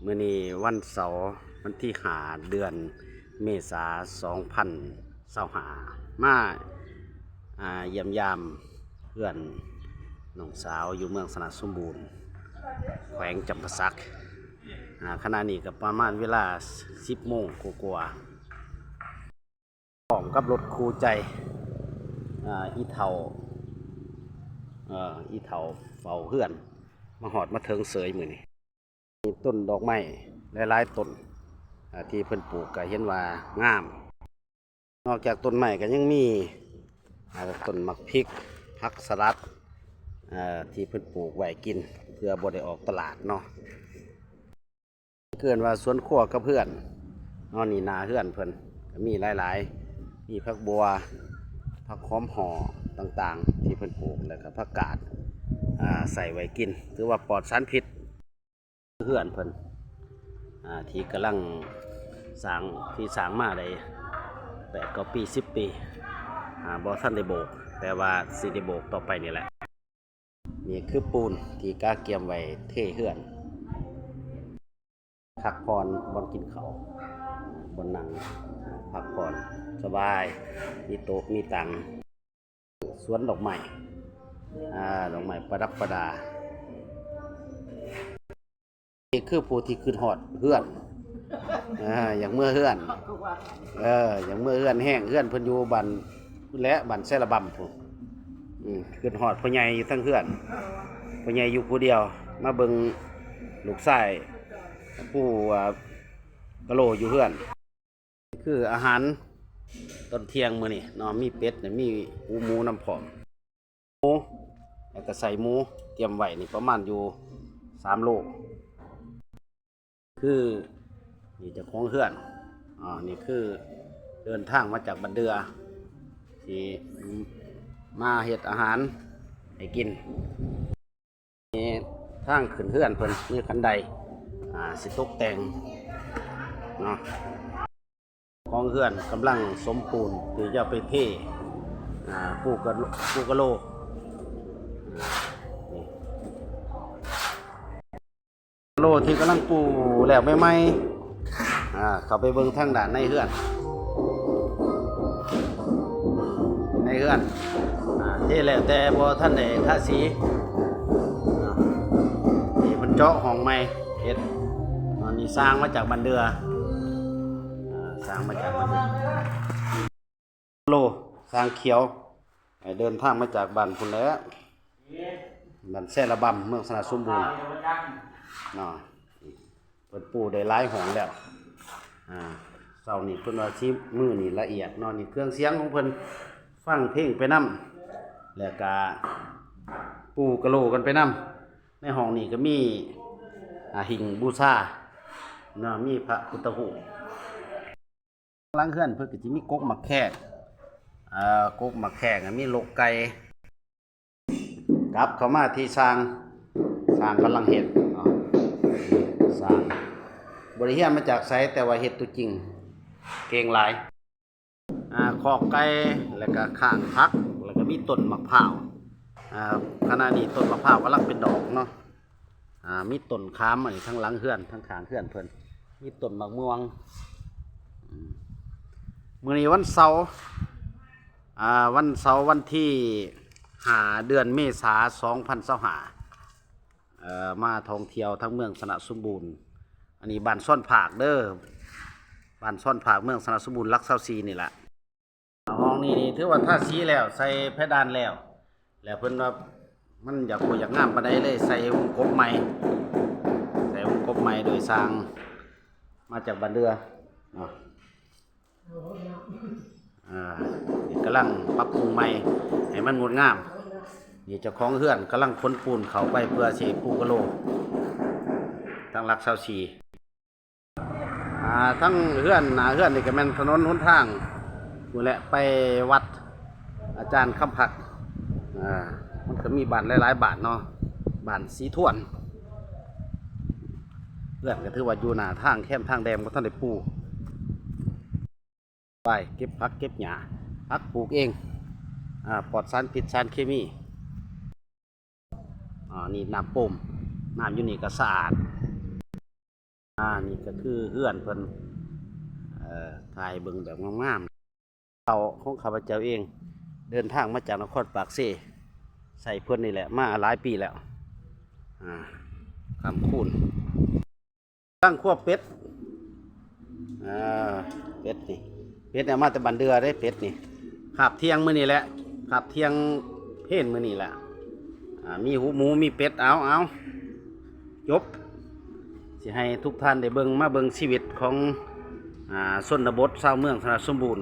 ມື້ນີ້ວັນເສົາ ວັນທີຫ້າ ເດືອນເມສາ ສອງພັນຊາວຫ້າ ມາ ອ່າ ຢ້ຽມຢາມເຮືອນນ້ອງສາວຢູ່ເມືອງຊະນະສົມບູນ ແຂວງຈຳປາສັກ. ອ່າ ຂະນະນີ້ກໍປະມານເວລາ ສິບໂມງກວ່າໆ ພ້ອມກັບລົດຄູ່ໃຈ ອ່າ ອີ່ເຖົ້າ ເອີ ອີ່ເຖົ້າເຝົ້າເຮືອນ ມາຮອດມາເຖິງເສີຍມື້ນີ້. ມີຕົ້ນດອກໄມ້ຫຼາຍໆຕົ້ນ ອ່າ ທີ່ເພິ່ນປູກ ກໍເຫັນວ່າງາມ. ນອກຈາກຕົ້ນໄມ້ກໍຍັງມີ ອ່າ ຕົ້ນໝາກພິກ ຜັກສະຫຼັດ ເອີ ທີ່ເພິ່ນປູກໄວ້ກິນ ເພື່ອບໍ່ໄດ້ອອກຕະຫຼາດເນາະ. ເອີ້ນວ່າສວນຄົວກັບເຮືອນເນາະ. ນີ້ໜ້າເຮືອນເພິ່ນກໍມີຫຼາຍໆ ມີຜັກບົ່ວ ຜັກຫອມຫໍ່ຕ່າງໆ ທີ່ເພິ່ນປູກ ແລ້ວກໍຜັກກາດ ອ່າ ໃຊ້ໄວ້ກິນ ຖືວ່າປອດສານພິດ. ເຮືອນເພິ່ນ ອ່າ ທີ່ກຳລັງສ້າງ ທີ່ສ້າງມາໄດ້ແປດເກົ້າປີ ສິບປີ ອ່າ ບໍ່ທັນໄດ້ໂບກ ແຕ່ວ່າຊິໄດ້ໂບກຕໍ່ໄປນີ້ແຫຼະ. ນີ້ຄືປູນທີ່ກະກຽມໄວ້ເທເຮືອນ ພັກຜ່ອນ ບ່ອນກິນເຂົ້າ ບ່ອນນັ່ງ ພັກຜ່ອນສະບາຍ ມີໂຕະມີຕັ່ງ. ສວນດອກໄມ້ ອ່າ ດອກໄມ້ປະດັບປະດາ. ນີ້ຄືຜູ້ທີ່ຄິດຮອດເຮືອນ ອ່າ ຢາກເມືອເຮືອນ ເອີ ຢາກເມືອເຮືອນແຮງ. ເຮືອນເພິ່ນຢູ່ບ້ານພຸ້ນແຫຼະ ບ້ານແຊລະບຳພຸ້ນ. ອືມ ຄິດຮອດພໍ່ໃຫຍ່ຢູ່ທາງເຮືອນ ພໍ່ໃຫຍ່ຢູ່ຜູ້ດຽວ ມາເບິ່ງລູກຊາຍຜູ້ ອ່າ ກະໂລຢູ່ເຮືອນ. ຄືອາຫານຕອນທ່ຽງມື້ນີ້ເນາະ ມີເປັດ ມີຫູໝູນຳພ້ອມ ໝູ ແລ້ວກໍໄສ້ໝູ ກຽມໄວ້ນີ້ປະມານຢູ່ສາມໂລ. ຄື ນີ້ເຈົ້າຂອງເຮືອນ ອ່າ ນີ້ຄືເດີນທາງມາຈາກບານເດືອ ທີ່ມາເຮັດອາຫານໃຫ້ກິນ. ນີ້ທາງຂຶ້ນເຮືອນເພິ່ນ ມີຄັນໄດ ອ່າ ຊິຕົກແຕ່ງເນາະ. ຂອງເຮືອນກຳລັງສົມປູນທີ່ຈະໄປເທ ອ່າ ປູກະ ປູກະໂລ ນີ້ ໂລທີ່ກຳລັງປູແລ້ວໃໝ່ໆ. ອ່າ ເຂົ້າໄປເບິ່ງທາງດ້ານໃນເຮືອນ ໃນເຮືອນ ອ່າ ເທແລ້ວແຕ່ບໍ່ທັນໄດ້ທາສີ. ອ່າ ນີ້ເພິ່ນເຈາະຫ້ອງໃໝ່ເຮັດ. ອັນນີ້ສ້າງມາຈາກບານເດືອ ອ່າ ສ້າງມາຈາກບານເດືອ. ໂລ ຊ່າງຂຽວ ເດີນທາງມາຈາກບ້ານພຸ້ນແຫຼະ ບ້ານແຊລະບຳ ເມືອງຊະນະສົມບູນເນາະ. ເພິ່ນປູໄດ້ຫຼາຍຫ້ອງແລ້ວ. ອ່າ ເຊົ້ານີ້ເພິ່ນວ່າສີມືນີ້ລະອຽດເນາະ. ນີ້ເຄື່ອງສຽງຂອງເພິ່ນ ຟັງເພງໄປນຳ ແລ້ວກະປູກະໂລກັນໄປນຳ. ໃນຫ້ອງນີ້ກໍມີ ອ່າ ຫິ້ງບູຊາເນາະ ມີພະພຸດທະຮູບ. ຫຼັງເຮືອນເພິ່ນກໍຊິມີກົກໝາກແຄກ ເອີ ກົກໝາກແຄກ ມີລົກໄກ່. ກັບເຂົ້າມາທີ່ຊ່າງ ຊ່າງກຳລັງເຮັດເນາະ. ຊ່າງບໍ່ໄດ້ຮຽນມາຈາກໃສ ແຕ່ວ່າເຮັດຕົວຈິງ ເກັ່ງຫຼາຍ. ອ່າ ຄອກໄກ່ ແລ້ວກະຂ້າງຜັກ ແລ້ວກະມີຕົ້ນໝາກພ້າວ. ອ່າ ຂະນະນີ້ຕົ້ນໝາກພ້າວກຳລັງເປັນດອກເນາະ. ອ່າ ມີຕົ້ນຂາມ ອັນນີ້ທາງຫຼັງເຮືອນ ທາງຂ້າງເຮືອນເພິ່ນ ມີຕົ້ນໝາກມ່ວງ. ອືມ ມື້ນີ້ວັນເສົາ ອ່າ ວັນເສົາ ວັນທີຫ້າ ເດືອນເມສາ ສອງພັນຊາວຫ້າ ເອີ ມາທ່ອງທ່ຽວທາງເມືອງຊະນະສົມບູນ. ອັນນີ້ບ້ານຊອນຜາກເດີ ບ້ານຊອນຜາກ ເມືອງຊະນະສົມບູນ ຫຼັກຊາວສີ່ນີ້ລະ. ຫ້ອງນີ້ນີ້ຖືວ່າທາສີແລ້ວ ໃສ່ເພດານແລ້ວ ແລ້ວເພິ່ນວ່າມັນຢາກບໍ່ຢາກງາມປານໃດ ເລີຍໃສ່ວົງກົບໃໝ່ ໃສ່ວົງກົບໃໝ່ໂດຍຊ່າງມາຈາກບ້ານເດືອເນາະ. ອ່າ ກຳລັງປັບປຸງໃໝ່ໃຫ້ມັນງົດງາມ. ນີ້ເຈົ້າຂອງເຮືອນກຳລັງຂົນປູນເຂົ້າໄປເພື່ອຊິປູກະໂລ ທາງຫຼັກຊາວສີ່. ອ່າ ທັງເຮືອນ ໜ້າເຮືອນນີ້ກໍແມ່ນຖະໜົນຫົນທາງພຸ້ນແຫຼະ ໄປວັດອາຈານຄຳພັດ. ອ່າ ມັນກໍມີບ້ານຫຼາຍໆບ້ານເນາະ ບ້ານສີທວນ. ເຮືອນກໍຖືວ່າຢູ່ໜ້າທາງ ແຄມທາງແດງ ບໍ່ທັນໄດ້ປູ. ໄປເກັບຜັກເກັບຫຍ້າ ຜັກປູກເອງ ອ່າ ປອດສານພິດສານເຄມີ. ອ່າ ນີ້ນ້ຳໂປ່ມ ນ້ຳຢູ່ນີ້ກໍສະອາດ. ອ່າ ນີ້ກໍຄືເຮືອນເພິ່ນ ເອີ ຖ່າຍເບິ່ງແບບງາມໆ ເຂົາຂອງຂ້າພະເຈົ້າເອງ ເດີນທາງມາຈາກນະຄອນປາກເຊ ໃສ່ເພິ່ນນີ້ແຫຼະ ມາຫຼາຍປີແລ້ວ ອ່າ ຄຳຄູນ ຕັ້ງຄົວເປັດ ອ່າ ເປັດນີ້ ເປັດເອົາມາແຕ່ບ້ານເດືອເດ້ ເປັດນີ້ ຄາບທ່ຽງມື້ນີ້ແຫຼະ ຄາບທ່ຽງເພນມື້ນີ້ແຫຼະ ອ່າ ມີຫູໝູ ມີເປັດ ເອົາ ເອົາ ຈົບ ຊິໃຫ້ທຸກທ່ານໄດ້ເບິ່ງ ມາເບິ່ງຊີວິດຂອງ ອ່າ ຊົນນະບົດຊາວເມືອງຊະນະສົມບູນ